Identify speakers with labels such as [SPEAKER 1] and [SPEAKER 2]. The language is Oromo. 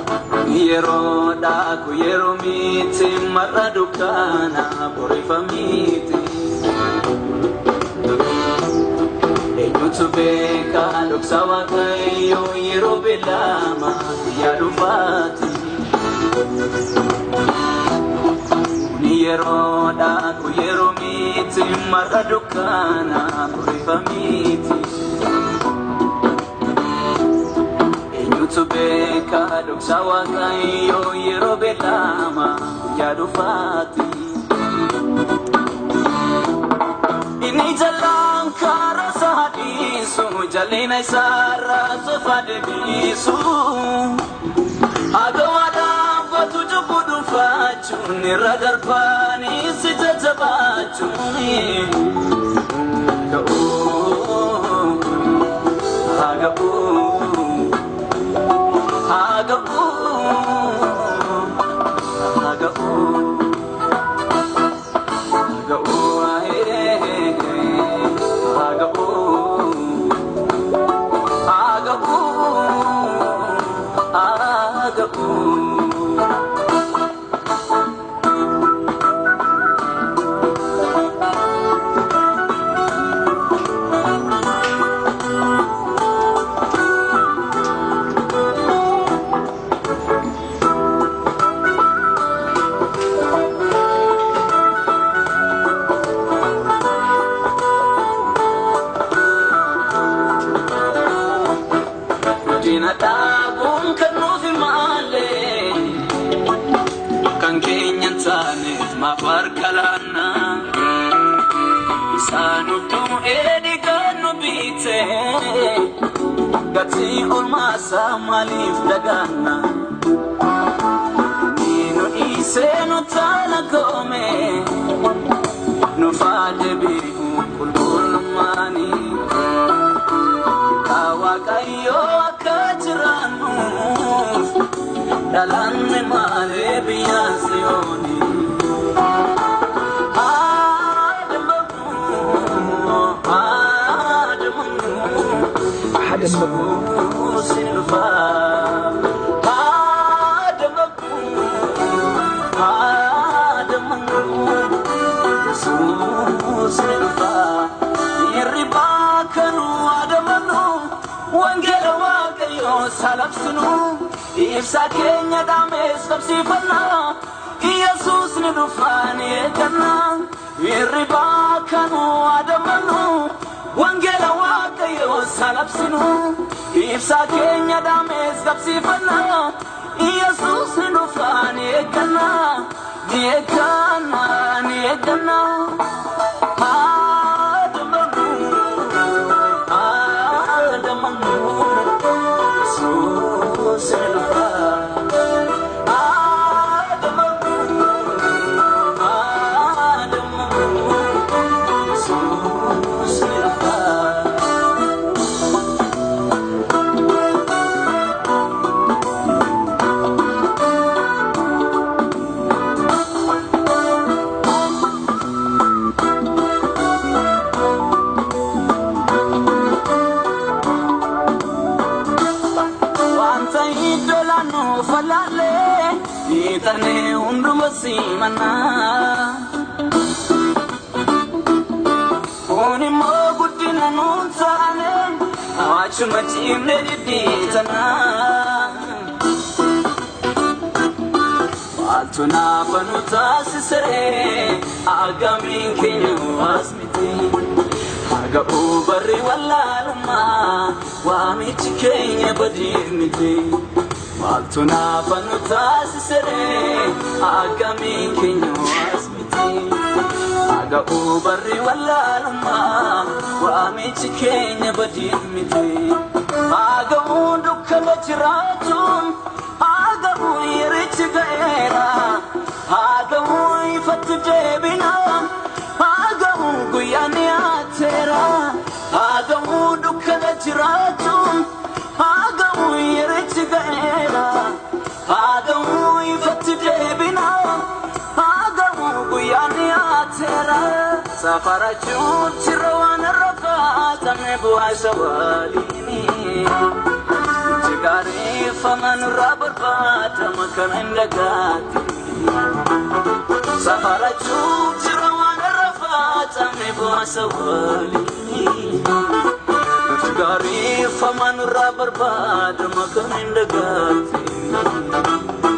[SPEAKER 1] Yeroodha ku yeroo miti mar'a dukkaana borifamiti. Eenyutu beeka dhoksa Waaqayyoo yeroo beelama guyyaa dhufaati. Kuni yeroodha ku yeroo miti mar'a dukkaana borifamiti. Eenyutu beeka dhoksa Waaqayyoo yeroo beelama guyyaa dhufaati. Inni jalaan karaa isaa dhiisu jalina isaarraa sofa deebisu. Agawaa dhaabbatu cubbuu dhuunfaachuun irra darbanii si jajjabaachuun. Ga'uu haa ga'uu haa ga'uu haa ga'uu. Guddina dhaabuun kan nuuf malee kan keenya hin taaneef maaf harka laanna. Isaan du'ee dhiigaan nu biite gatii olmaasaa maaliif dagaanna. Inni nu dhiisee nu taana koome nuuf haa deebi'u qulqullummaanii. Waaqayyo akka jiraannuuf dhalanne malee biyya Siyooni.
[SPEAKER 2] Haadammagu.
[SPEAKER 1] Yesuus ni dhufa. Haadammagu, haadammagu. Yesuus ni dhufa. Hirribaa kanuu adamannu wangeela Waaqayyoo salabsinu ibsa keenya dhaamees qabsiifanna. Yesuus ni dhufa ni eegganna. Hirribaa kanuu adamannu wangeela Waaqayyoo salabsinu ibsa keenya dhaamees qabsiifanna. Yesuus ni dhufa ni eegganna. Ni eegganna ni eegganna. Wanta iddoo laannu falaalee hiixannee hunduma simannaa. Kun immoo guddina nuun taane achuma cimne dhidhiitanaa. Maaltu naafa nu taasisee agamiin keenya as miti. Haga'uu barri wallaalummaa waamichi keenya badiif miti. Maaltu naafa nu taasisee agamiin keenya as miti. Haga'uu barri wallaalummaa waamichi keenya badiif miti. Haga'uu dukkana jiraachuun haga'uu yerichi ga'eera. Haga'uu ifatti deebina. Haga'uu guyyaan dhiyaateera. Haga'uu dukkana jiraachuun haga'uu yerichi ga'eera. Haga'uu ifatti deebina. Haga'uu guyyaan dhiyaateera. Safarachuun jira waan irra faatamne bu'aa isa waliini. Gaariifama nurraa barbaadama kan hin dagaatti. Safarachuuf jira waan irra faacame bu'aasa waliin. Gaariifama nurraa barbaadama kan hin dagaatti.